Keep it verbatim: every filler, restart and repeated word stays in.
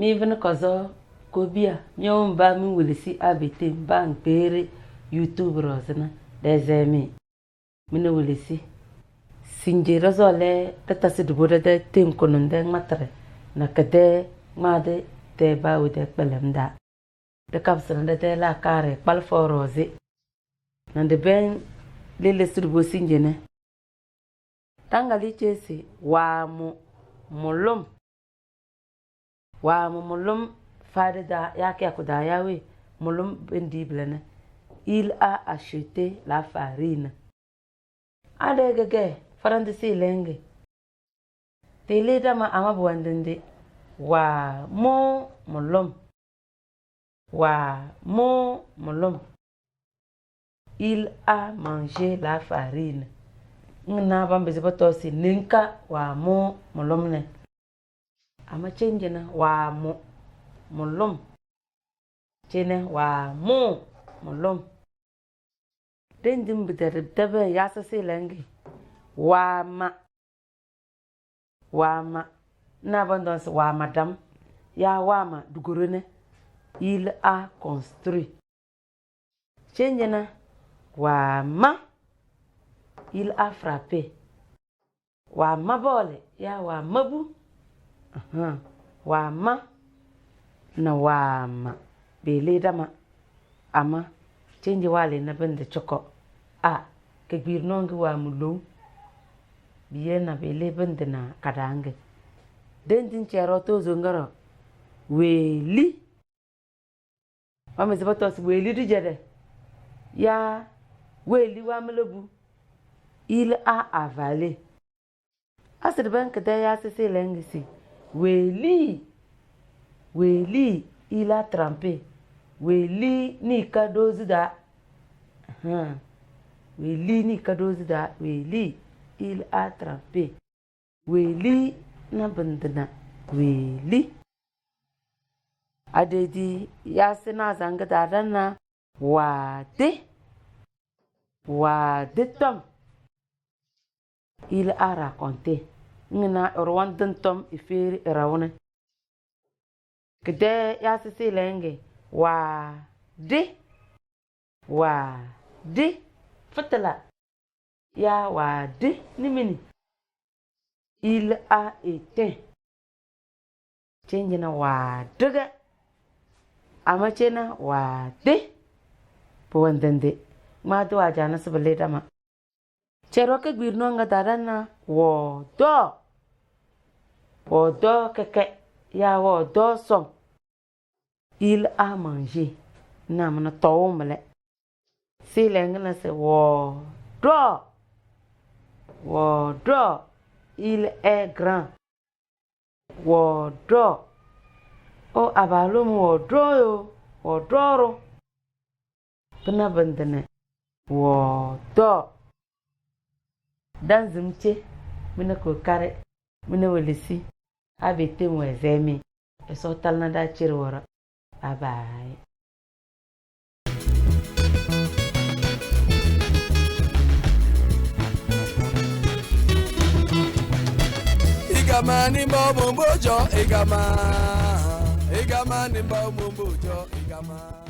Miivini kɔzɔ kobia, miawo mba mi welesi abete mba nkpeere YouTube rɔzina dezemi. Mina welesi. Sinje dɔzɔle de tasi dibo de de tenkono de ŋmatire na kede ŋmade de bawe de kpelem da. De kabsina de de la kare kpal forozi. Na de ben lele si dibo sinje ne. Tangali chesi wa mu mulum. Wa mu mulum fadi da ya ke akuda ya we mulum bendi blene. Il a acheté la farine. Ade gege farandi si lenge. Tele dama ama buandende. Wa mu mulum. Wa mu mulum. Il a mangé la farine. Ngina bambezi batosi ninka wa mu mulum ne. Ama chenjina wa mu mulum. Chene wa mu mulum. Dendim bidari debe ya sisi lengi. Wa ma. Wa ma. Na bandonsi wa madam. Ya wa ma dugurune. Il a construit. Chenjina wa ma. Il a frappé. Wa ma bole ya wa ma bu. Ahan. Wa ma na wa ma. Bele dama. Ama chenji wale na bende choko. A ke gbir nongi wa mu low. Biye na bele bende na kadange. Dendin chero tozo ngaro. Weli. Wamezi batosi weli dijede. Ya weli wa melebu. Il a avalé. Asidi ben kede ya sisi lengisi. Weli. Weli il a trempé. Weli ni kadozi da. Ahan. Weli ni kadozi da. Weli il a trempé. Weli na bindina. Weli. Adedi ya sina zangi dadana. Wade. Wade tom. Il a raconté. Ngina irwan din tom iferi irawne. Kede ya sisi lenge. Wade. Wade. Fitila. Ya wade ni mini. Il a éteint. Chenjina wade ge. Ama chena wade. Buwandende. Madu wajana sibili dama. Chero ke gbir nonga dadana. Wodo. Wodo keke. Ya wodo song. Il a mangé. Na mana towo mele. Si lengina se wodo. Wodo. Il est grand. Wodo. O abalum wodo yo. Wodoro. Bina bindine. Wodo. Danzim che. Mina kokare. Mina welesi. Abete mwezemi. Eso talna da chiri wara. Bye bye. Igama ni mbo mumbo jo igama. Igama ni mbo mumbo jo igama.